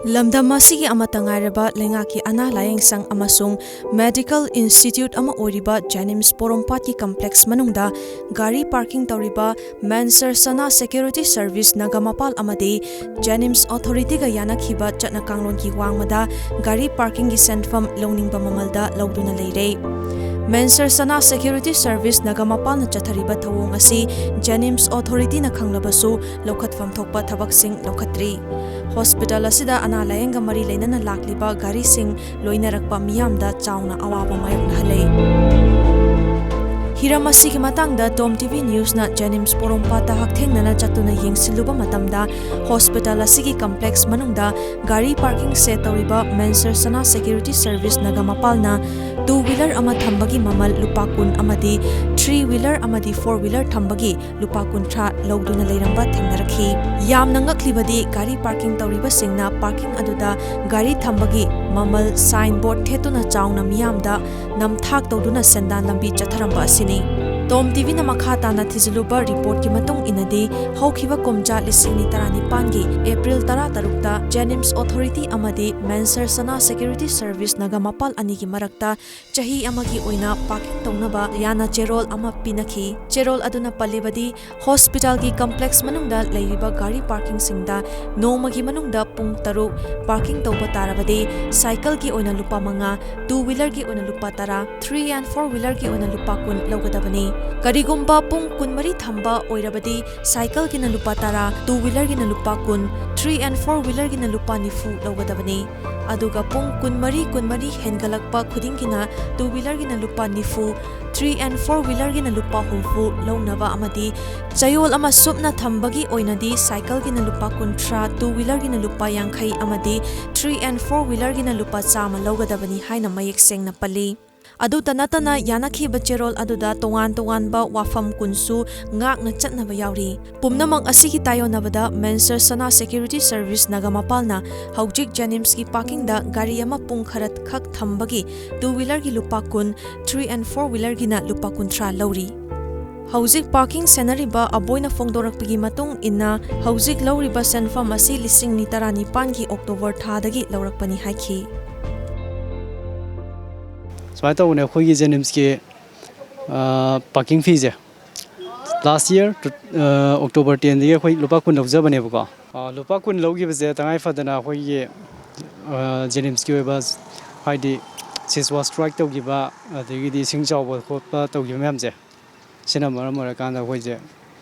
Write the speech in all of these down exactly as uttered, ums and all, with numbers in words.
ꯂꯝꯗꯝ ꯑꯁꯤꯒꯤ ꯑꯃꯠꯇ ꯉꯥꯏꯔꯕ ꯂꯩꯉꯥꯛꯀꯤ ꯑꯅꯥ ꯂꯥꯌꯦꯡ ꯁꯪ ꯑꯃꯁꯨꯡ medical institute ꯑꯃ ꯑꯣꯏꯔꯤꯕ JNIMS ꯄꯣꯔꯣꯝꯄꯥꯠꯀꯤ complex ꯃꯅꯨꯡꯗ ꯒꯥꯔꯤ parking ꯇꯧꯔꯤꯕ Mansar Sana Security Service Nagampal ꯑꯃꯗꯤ JNIMS authority ꯒ ꯌꯥꯅꯈꯤꯕ ꯆꯠꯅ ꯀꯥꯡꯂꯣꯟꯒꯤ ꯋꯥꯡꯃꯗ ꯒꯥꯔꯤ parking ꯒꯤ ꯁꯦꯟꯐꯝ ꯂꯧꯅꯤꯡꯕ ꯃꯃꯜꯗ ꯂꯧꯗꯨꯅ ꯂꯩꯔꯦ꯫ Mansar Sana Security Service ꯅꯥꯒꯥꯃꯄꯥꯜꯅ ꯆꯠꯊꯔꯤꯕ ꯊꯧꯑꯣꯡ ꯑꯁꯤ JNIMS authority ꯅ ꯈꯪꯂꯕꯁꯨ ꯂꯧꯈꯠꯐꯝ ꯊꯣꯛꯄ ꯊꯕꯛꯁꯤꯡ ꯂꯧꯈꯠꯇ꯭ꯔꯤ꯫ Hospital ꯑꯁꯤꯗ ꯑꯅꯥ ꯂꯥꯌꯦꯡꯒ ꯃꯔꯤ ꯂꯩꯅꯅ ꯂꯥꯛꯂꯤꯕ ꯒꯥꯔꯤꯁꯤꯡ ꯂꯣꯏꯅꯔꯛꯄ ꯃꯤꯌꯥꯝꯗ ꯆꯥꯎꯅ ꯑꯋꯥꯕ ꯃꯥꯌꯣꯛꯅꯍꯜꯂꯦ꯫ ꯍꯤꯔꯝ ꯑꯁꯤꯒꯤ ꯃꯇꯥꯡꯗ Tom TV News ꯅ JNIMS ꯄꯣꯔꯣꯝꯄꯥꯠꯇ ꯍꯛꯊꯦꯡꯅꯅ ꯆꯠꯇꯨꯅ ꯌꯦꯡꯁꯤꯜꯂꯨꯕ ꯃꯇꯝꯗ, hospital ꯑꯁꯤꯒꯤ complex ꯃꯅꯨꯡꯗ ꯒꯥꯔꯤ parking ꯁꯦ ꯇꯧꯔꯤꯕ Mansar Sana Security Service ꯅꯥꯒꯥꯃꯄꯥꯜꯅ two wheeler ꯑꯃ ꯊꯝꯕꯒꯤ ꯃꯃꯜ ꯂꯨꯄꯥ ꯀꯨꯟ ꯑꯃꯗꯤ three wheeler ꯑꯃꯗꯤ four wheeler ꯊꯝꯕꯒꯤ ꯂꯨꯄꯥ ꯀꯨꯟꯊ꯭ꯔꯥ ꯂꯧꯗꯨꯅ ꯂꯩꯔꯝꯕ ꯊꯦꯡꯅꯔꯛꯈꯤ꯫ ꯌꯥꯝꯅ ꯉꯛꯂꯤꯕꯗꯤ, ꯒꯥꯔꯤ parking ꯇꯧꯔꯤꯕꯁꯤꯡꯅ parking ꯑꯗꯨꯗ ꯒꯥꯔꯤ ꯊꯝꯕꯒꯤ ꯃꯃꯜ signboard ꯊꯦꯠꯇꯨꯅ ꯆꯥꯎꯅ ꯃꯤꯌꯥꯝꯗ ꯅꯝꯊꯥꯛ ꯇꯧꯗꯨꯅ ꯁꯦꯟꯗꯥꯟ ꯂꯝꯕꯤ ꯆꯠꯊꯔꯝꯕ ꯑꯁꯤꯅꯤ꯫ Tom TV ꯅ ꯃꯈꯥ ꯇꯥꯅ ꯊꯤꯖꯤꯜꯂꯨꯕ report ꯀꯤ ꯃꯇꯨꯡ ꯏꯟꯅꯗꯤ, ꯍꯧꯈꯤꯕ ꯀꯨꯝꯖꯥ ꯂꯤꯁꯤꯡ ꯑꯅꯤ ꯇꯔꯥꯅꯤꯄꯥꯟꯒꯤ April ꯇꯔꯥꯇꯔꯨꯛꯇ JNIMS authority ꯑꯃꯗꯤ Mansar Sana Security Service Nagampal ꯑꯅꯤꯒꯤ ꯃꯔꯛꯇ ꯆꯍꯤ ꯑꯃꯒꯤ ꯑꯣꯏꯅ parking ꯇꯧꯅꯕ ꯌꯥꯅ ꯆꯦꯔꯣꯜ ꯑꯃ ꯄꯤꯅꯈꯤ꯫ ꯆꯦꯔꯣꯜ ꯑꯗꯨꯅ ꯄꯜꯂꯤꯕꯗꯤ, hospital ꯒꯤ complex ꯃꯅꯨꯡꯗ ꯂꯩꯔꯤꯕ ꯒꯥꯔꯤ parking ꯁꯤꯡꯗ ꯅꯣꯡꯃꯒꯤ ꯃꯅꯨꯡꯗ ꯄꯨꯡ ꯇꯔꯨꯛ parking ꯇꯧꯕ ꯇꯥꯔꯕꯗꯤ, cycle ꯒꯤ ꯑꯣꯏꯅ ꯂꯨꯄꯥ ꯃꯉꯥ, two wheeler ꯒꯤ ꯑꯣꯏꯅ ꯂꯨꯄꯥ ꯇꯔꯥ, three and four wheeler ꯒꯤ ꯑꯣꯏꯅ ꯂꯨꯄꯥ ꯀꯨꯟ ꯂꯧꯒꯗꯕꯅꯤ꯫ ꯀꯔꯤꯒꯨꯝꯕ ꯄꯨꯡ ꯀꯨꯟꯃꯔꯤ ꯊꯝꯕ ꯑꯣꯏꯔꯕꯗꯤ, cycle ꯒꯤꯅ ꯂꯨꯄꯥ ꯇꯔꯥ, two wheeler ꯒꯤꯅ ꯂꯨꯄꯥ ꯀꯨꯟ, three and four wheeler ꯒꯤꯅ ꯂꯨꯄꯥ ꯅꯤꯐꯨ ꯂꯧꯒꯗꯕꯅꯤ꯫ ꯑꯗꯨꯒ ꯄꯨꯡ ꯀꯨꯟꯃꯔꯤ, ꯀꯨꯟꯃꯔꯤ ꯍꯦꯟꯒꯠꯂꯛꯄ ꯈꯨꯗꯤꯡꯒꯤꯅ two wheeler ꯒꯤꯅ ꯂꯨꯄꯥ ꯅꯤꯐꯨ, three and four wheeler ꯒꯤꯅ ꯂꯨꯄꯥ ꯍꯨꯝꯐꯨ ꯂꯧꯅꯕ ꯑꯃꯗꯤ ꯆꯌꯣꯜ ꯑꯃ ꯁꯨꯞꯅ ꯊꯝꯕꯒꯤ ꯑꯣꯏꯅꯗꯤ cycle ꯒꯤꯅ ꯂꯨꯄꯥ ꯀꯨꯟꯊ꯭ꯔꯥ, two wheeler ꯒꯤꯅ ꯂꯨꯄꯥ ꯌꯥꯡꯈꯩ ꯑꯃꯗꯤ three and four wheeler ꯒꯤꯅ ꯂꯨꯄꯥ ꯆꯥꯝꯃ ꯂꯧꯒꯗꯕꯅꯤ ꯍꯥꯏꯅ ꯃꯌꯦꯛ ꯁꯦꯡꯅ ꯄꯜꯂꯤ꯫ ꯑꯗꯨꯇ ꯅꯠꯇꯅ, ꯌꯥꯅꯈꯤꯕ ꯆꯦꯔꯣꯜ ꯑꯗꯨꯗ ꯇꯣꯉꯥꯟ ꯇꯣꯉꯥꯟꯕ ꯋꯥꯐꯝ ꯀꯨꯟꯁꯨ ꯉꯥꯛꯅ ꯆꯠꯅꯕ ꯌꯥꯎꯔꯤ꯫ ꯄꯨꯝꯅꯃꯛ ꯑꯁꯤꯒꯤ ꯇꯥꯏꯌꯣꯟꯅꯕꯗ Mansar Sana Security Service ꯅꯥꯒꯥꯃꯄꯥꯜꯅ ꯍꯧꯖꯤꯛ JNIMS ꯀꯤ parking ꯗ ꯒꯥꯔꯤ ꯑꯃ ꯄꯨꯡ ꯈꯔ ꯈꯛ ꯊꯝꯕꯒꯤ two wheeler ꯒꯤ ꯂꯨꯄꯥ ꯀꯨꯟ, three and four wheeler ꯒꯤꯅ ꯂꯨꯄꯥ ꯀꯨꯟꯊ꯭ꯔꯥ ꯂꯧꯔꯤ꯫ ꯍꯧꯖꯤꯛ ꯄꯥꯔꯀꯤꯡ ꯁꯦꯟꯅꯔꯤꯕ ꯑꯕꯣꯏꯅ ꯐꯣꯡꯗꯣꯔꯛꯄꯒꯤ ꯃꯇꯨꯡ ꯏꯟꯅ, ꯍꯧꯖꯤꯛ ꯂꯧꯔꯤꯕ ꯁꯦꯟꯐꯝ ꯑꯁꯤ ꯂꯤꯁꯤꯡ ꯅꯤꯄꯥꯟꯒꯤ ꯑꯣꯛꯇꯣꯕꯔ ꯊꯥꯗꯒꯤ ꯂꯧꯔꯛꯄꯅꯤ ꯍꯥꯏꯈꯤ꯫ ꯁꯨꯃꯥꯏꯅ ꯇꯧꯕꯅꯦ, ꯑꯩꯈꯣꯏꯒꯤ ꯖꯦꯅꯤꯝꯁꯀꯤ, ꯑ, ꯄꯥꯔꯀꯤꯡ ꯐꯤꯁꯦ ꯂꯥꯁ ꯌꯔ, ꯑ, ꯑꯣꯛꯇꯣꯕꯔ ꯇꯦꯟꯗꯒꯤ ꯑꯩꯈꯣꯏ ꯂꯨꯄꯥ ꯀꯨꯟ ꯂꯧꯖꯕꯅꯦꯕꯀꯣ꯫ ꯑ, ꯂꯨꯄꯥ ꯀꯨꯟ ꯂꯧꯈꯤꯕꯁꯦ ꯇꯉꯥꯏ ꯐꯗꯅ ꯑꯩꯈꯣꯏꯒꯤ, ꯑ, ꯖꯦꯅꯤꯝꯁꯀꯤ ꯑꯣꯏꯕ, ꯍꯥꯏꯗꯤ ꯁꯤꯁꯋꯥ ꯁ꯭ꯇ꯭ꯔꯥꯏꯛ ꯇꯧꯈꯤꯕ, ꯑꯗꯒꯤꯗꯤ ꯏꯁꯤꯡ ꯆꯥꯎꯕ ꯈꯣꯠꯄ ꯇꯧꯈꯤꯕ ꯃꯌꯥꯝꯁꯦ, ꯁꯤꯅ ꯃꯔꯝ ꯑꯣꯏꯔꯀꯥꯟꯗ ꯑꯩꯈꯣꯏꯁꯦ,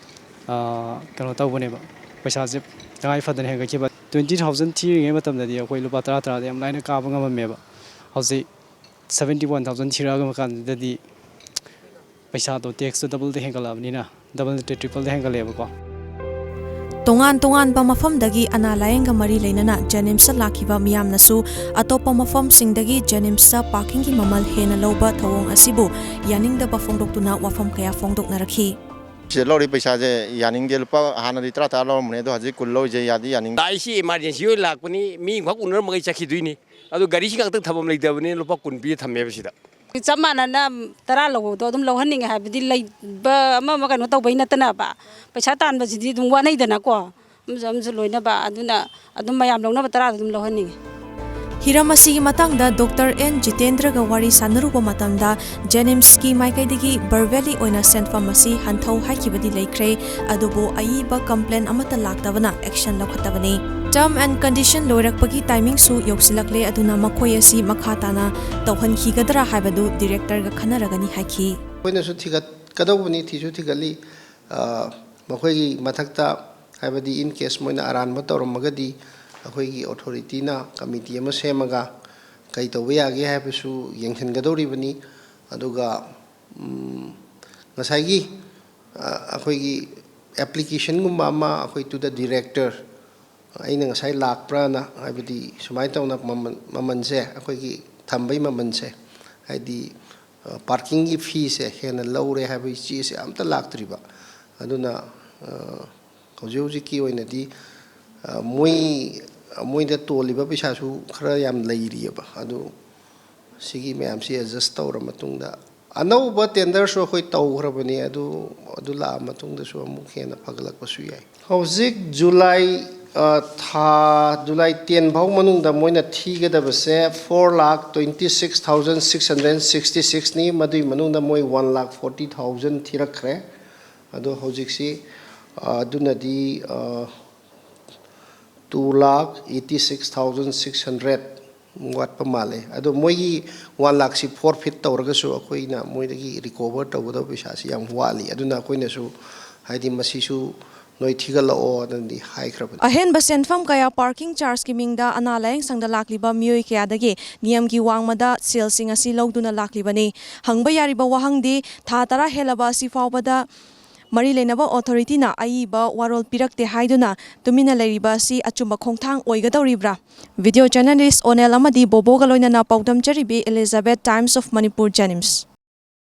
ꯑ, ꯀꯩꯅꯣ ꯇꯧꯕꯅꯦꯕ, ꯄꯩꯁꯥꯁꯦ ꯇꯉꯥꯏ ꯐꯗꯅ ꯍꯦꯟꯒꯠꯈꯤꯕ꯫ Twenty thousand ꯊꯤꯔꯤꯉꯩ ꯃꯇꯝꯗꯗꯤ ꯑꯩꯈꯣꯏ ꯂꯨꯄꯥ ꯇꯔꯥ ꯇꯔꯥꯗ ꯌꯥꯝ ꯂꯥꯏꯅ ꯀꯥꯕ ꯉꯝꯃꯝꯃꯦꯕ꯫ ꯍꯧꯖꯤꯛ seventy one thousand ꯊꯤꯔꯛꯑꯒ ꯀꯥꯟꯗꯗꯤ ꯄꯩꯁꯥꯗꯣ, ꯇꯦꯛꯁꯇꯣ ꯗꯕꯜꯗ ꯍꯦꯟꯒꯠꯂꯛꯑꯕꯅꯤꯅ, ꯗꯕꯜ ꯅꯠꯇ꯭ꯔꯦ, ꯇ꯭ꯔꯤꯄꯜꯗ ꯍꯦꯟꯒꯠꯂꯛꯑꯦꯕꯀꯣ꯫ ꯇꯣꯉꯥꯟ ꯇꯣꯉꯥꯟꯕ ꯃꯐꯝꯗꯒꯤ ꯑꯅꯥ ꯂꯥꯌꯦꯡꯒ ꯃꯔꯤ ꯂꯩꯅꯅ ꯖꯦꯅꯤꯝꯁꯇ ꯂꯥꯛꯈꯤꯕ ꯃꯤꯌꯥꯝꯅꯁꯨ ꯑꯇꯣꯞꯄ ꯃꯐꯝꯁꯤꯡꯗꯒꯤ ꯖꯦꯅꯤꯝꯁꯇ ꯄꯥꯔꯀꯤꯡꯒꯤ ꯃꯃꯜ ꯍꯦꯟꯅ ꯂꯧꯕ ꯊꯧꯑꯣꯡ ꯑꯁꯤꯕꯨ ꯌꯥꯅꯤꯡꯗꯕ ꯐꯣꯡꯗꯣꯛꯇꯨꯅ ꯋꯥꯐꯝ ꯀꯌꯥ ꯐꯣꯡꯗꯣꯛꯅꯔꯛꯈꯤ꯫ ꯁꯤꯗ ꯂꯧꯔꯤ ꯄꯩꯁꯥꯁꯦ ꯌꯥꯅꯤꯡꯗꯦ꯫ ꯂꯨꯄꯥ, ꯍꯥꯟꯅꯗꯤ ꯇꯔꯥ ꯇꯔꯥ ꯂꯧꯔꯝꯕꯅꯦ, ꯑꯗꯣ ꯍꯧꯖꯤꯛ ꯀꯨꯟ ꯂꯧꯔꯤꯁꯦ ꯌꯥꯗꯤ ꯌꯥꯅꯤꯡꯗꯦ꯫ ꯑꯩꯁꯤ ꯏꯃꯥꯔꯖꯦꯟꯁꯤ ꯑꯣꯏꯅ ꯂꯥꯛꯄꯅꯤ, ꯃꯤ ꯑꯃꯈꯛ ꯎꯅꯔꯝꯃꯒ ꯑꯩ ꯆꯠꯈꯤꯗꯣꯏꯅꯤ꯫ ꯑꯗꯨ ꯒꯥꯔꯤꯁꯤ ꯉꯥꯛꯇꯪ ꯊꯝꯐꯝ ꯂꯩꯇꯕꯅꯤꯅ ꯂꯨꯄꯥ ꯀꯨꯟ ꯄꯤꯔ ꯊꯝꯃꯦꯕ ꯁꯤꯗ꯫ ꯆꯞ ꯃꯥꯟꯅꯅ ꯇꯔꯥ ꯂꯧꯕꯗꯣ ꯑꯗꯨꯝ ꯂꯧꯍꯟꯅꯤꯡꯉꯦ, ꯍꯥꯏꯕꯗꯤ ꯂꯩꯕ ꯑꯃ ꯑꯃ ꯀꯩꯅꯣ ꯇꯧꯕꯩ ꯅꯠꯇꯅꯕ, ꯄꯩꯁꯥ ꯇꯥꯟꯕꯁꯤꯗꯤ ꯑꯗꯨꯝ ꯋꯥꯅꯩꯗꯅꯀꯣ, ꯑꯃꯁꯨ ꯑꯃꯁꯨ ꯂꯣꯏꯅꯕ, ꯑꯗꯨꯅ ꯑꯗꯨꯝ ꯃꯌꯥꯝ ꯂꯧꯅꯕ ꯇꯔꯥꯗ ꯑꯗꯨꯝ ꯂꯧꯍꯟꯅꯤꯡꯉꯦ꯫ ꯍꯤꯔꯝ ꯑꯁꯤꯒꯤ ꯃꯇꯥꯡꯗ ꯗꯣꯛꯇꯔ ꯑꯦꯟ ꯖꯤꯇꯦꯟꯗ꯭ꯔꯒ ꯋꯥꯔꯤ ꯁꯥꯟꯅꯔꯨꯕ ꯃꯇꯝꯗ, ꯖꯦꯅꯤꯝꯁꯀꯤ ꯃꯥꯏꯀꯩꯗꯒꯤ ꯕꯔꯕꯦꯂꯤ ꯑꯣꯏꯅ ꯁꯦꯟꯐꯝ ꯑꯁꯤ ꯍꯟꯊꯧ ꯍꯥꯏꯈꯤꯕꯗꯤ ꯂꯩꯈ꯭ꯔꯦ, ꯑꯗꯨꯕꯨ ꯑꯏꯕ ꯀꯝꯄ꯭ꯂꯦꯟ ꯑꯃꯠꯇ ꯂꯥꯛꯇꯕꯅ ꯑꯦꯛꯁꯟ ꯂꯧꯈꯠꯇꯕꯅꯤ꯫ Term and condition ꯂꯣꯏꯔꯛꯄꯒꯤ ꯇꯥꯏꯃꯤꯡꯁꯨ ꯌꯧꯁꯤꯜꯂꯛꯂꯦ, ꯑꯗꯨꯅ ꯃꯈꯣꯏ ꯑꯁꯤ ꯃꯈꯥ ꯇꯥꯅ ꯇꯧꯍꯟꯈꯤꯒꯗ꯭ꯔꯥ ꯍꯥꯏꯕꯗꯨ ꯗꯤꯔꯦꯛꯇꯔꯒ ꯈꯟꯅꯔꯒꯅꯤ ꯍꯥꯏꯈꯤ꯫ ꯑꯩꯈꯣꯏꯅꯁꯨ ꯊꯤꯒꯠꯀꯗꯧꯕꯅꯤ, ꯊꯤꯁꯨ ꯊꯤꯒꯠꯂꯤ꯫ ꯑ, ꯃꯈꯣꯏꯒꯤ ꯃꯊꯛꯇ, ꯍꯥꯏꯕꯗꯤ in case ꯃꯣꯏꯅ ꯑꯔꯥꯟꯕ ꯇꯧꯔꯝꯃꯒꯗꯤ, ꯑꯩꯈꯣꯏꯒꯤ ꯑꯣꯊꯣꯔꯤꯇꯤꯅ ꯀꯃꯤꯇꯤ ꯑꯃ ꯁꯦꯝꯃꯒ ꯀꯩ ꯇꯧꯕ ꯌꯥꯒꯦ ꯍꯥꯏꯕꯁꯨ ꯌꯦꯡꯁꯤꯟꯒꯗꯧꯔꯤꯕꯅꯤ꯫ ꯑꯗꯨꯒ, ꯎꯝ, ꯉꯁꯥꯏꯒꯤ, ꯑ, ꯑꯩꯈꯣꯏꯒꯤ ꯑꯦꯄ꯭ꯂꯤꯀꯦꯁꯟꯒꯨꯝꯕ ꯑꯃ ꯑꯩꯈꯣꯏ to the director, ꯑꯩꯅ ꯉꯁꯥꯏ ꯂꯥꯛꯄ꯭ꯔꯥꯅ, ꯍꯥꯏꯕꯗꯤ ꯁꯨꯃꯥꯏꯅ ꯇꯧꯅ ꯃꯃꯜ, ꯃꯃꯜꯁꯦ, ꯑꯩꯈꯣꯏꯒꯤ ꯊꯝꯕꯩ ꯃꯃꯜꯁꯦ, ꯍꯥꯏꯗꯤ, ꯑ, ꯄꯥꯔꯀꯤꯡꯒꯤ ꯐꯤꯁꯦ ꯍꯦꯟꯅ ꯂꯧꯔꯦ ꯍꯥꯏꯕꯒꯤ ꯆꯦꯁꯦ ꯑꯝꯇ ꯂꯥꯛꯇ꯭ꯔꯤꯕ꯫ ꯑꯗꯨꯅ, ꯑ, ꯍꯧꯖꯤꯛ ꯍꯧꯖꯤꯛꯀꯤ ꯑꯣꯏꯅꯗꯤ, ꯑ, ꯃꯣꯏ, ꯃꯣꯏꯗ ꯇꯣꯜꯂꯤꯕ ꯄꯩꯁꯥꯁꯨ ꯈꯔ ꯌꯥꯝ ꯂꯩꯔꯤꯑꯕ꯫ ꯑꯗꯨ ꯁꯤꯒꯤ ꯃꯌꯥꯝꯁꯤ ꯑꯦꯗꯖꯁ ꯇꯧꯔ ꯃꯇꯨꯡꯗ ꯑꯅꯧꯕ ꯇꯦꯟꯗꯔꯁꯨ ꯑꯩꯈꯣꯏ ꯇꯧꯈ꯭ꯔꯕꯅꯤ꯫ ꯑꯗꯨ ꯑꯗꯨ ꯂꯥꯛꯑ ꯃꯇꯨꯡꯗꯁꯨ ꯑꯃꯨꯛ ꯍꯦꯟꯅ ꯐꯒꯠꯂꯛꯄꯁꯨ ꯌꯥꯏ꯫ ꯍꯧꯖꯤꯛ ꯖꯨꯂꯥꯏ, ꯑ, ꯊꯥ, ꯖꯨꯂꯥꯏ ten ꯐꯥꯎ ꯃꯅꯨꯡꯗ ꯃꯣꯏꯅ ꯊꯤꯒꯗꯕꯁꯦ four lakh twenty six thousand six hundred sixty sixꯅꯤ꯫ ꯃꯗꯨꯒꯤ ꯃꯅꯨꯡꯗ ꯃꯣꯏ one lakh forty thousand ꯊꯤꯔꯛꯈ꯭ꯔꯦ꯫ ꯑꯗꯣ ꯍꯧꯖꯤꯛꯁꯤ, ꯑ, ꯑꯗꯨꯅꯗꯤ, ꯑ, two lakh eighty six thousand six hundred ꯋꯥꯠꯄ ꯃꯥꯜꯂꯦ꯫ ꯑꯗꯣ ꯃꯣꯏꯒꯤ one ꯂꯥꯛꯁꯤ forfeit ꯇꯧꯔꯒꯁꯨ ꯑꯩꯈꯣꯏꯅ ꯃꯣꯏꯗꯒꯤ recover ꯇꯧꯒꯗꯕ ꯄꯩꯁꯥꯁꯤ ꯌꯥꯝ ꯋꯥꯠꯂꯤ꯫ ꯑꯗꯨꯅ ꯑꯩꯈꯣꯏꯅꯁꯨ, ꯍꯥꯏꯗꯤ, ꯃꯁꯤꯁꯨ ꯅꯣꯏ ꯊꯤꯒꯠꯂꯛꯑꯣ ꯑꯗꯨꯗꯤ ꯍꯥꯏꯈ꯭ꯔꯕꯅꯤ꯫ ꯑꯍꯦꯟꯕ ꯁꯦꯟꯐꯝ ꯀꯌꯥ parking chargeꯀꯤ ꯃꯤꯡꯗ ꯑꯅꯥ ꯂꯥꯌꯦꯡ ꯁꯪꯗ ꯂꯥꯛꯂꯤꯕ ꯃꯤꯑꯣꯏ ꯀꯌꯥꯗꯒꯤ ꯅꯤꯌꯝꯒꯤ ꯋꯥꯡꯃꯗ ꯁꯦꯜꯁꯤꯡ ꯑꯁꯤ ꯂꯧꯗꯨꯅ ꯂꯥꯛꯂꯤꯕꯅꯤ꯫ ꯍꯪꯕ ꯌꯥꯔꯤꯕ ꯋꯥꯍꯪꯗꯤ, ꯊꯥ ꯇꯔꯥ ꯍꯦꯜꯂꯕ ꯑꯁꯤ ꯐꯥꯎꯕꯗ ꯃꯔꯤ ꯂꯩꯅꯕ authorityꯅ ꯑꯏꯕ ꯋꯥꯔꯣꯜ ꯄꯤꯔꯛꯇꯦ ꯍꯥꯏꯗꯨꯅ ꯇꯨꯃꯤꯟꯅ ꯂꯩꯔꯤꯕ ꯑꯁꯤ ꯑꯆꯨꯝꯕ ꯈꯣꯡꯊꯥꯡ ꯑꯣꯏꯒꯗꯧꯔꯤꯕ꯭ꯔꯥ? Video journalist ꯑꯣꯅꯦꯜ ꯑꯃꯗꯤ ꯕꯣꯕꯣꯒ ꯂꯣꯏꯅꯅ ꯄꯥꯎꯗꯝ ꯆꯔꯤꯕꯤ Elizabeth, Times of Manipur, JNIMS꯫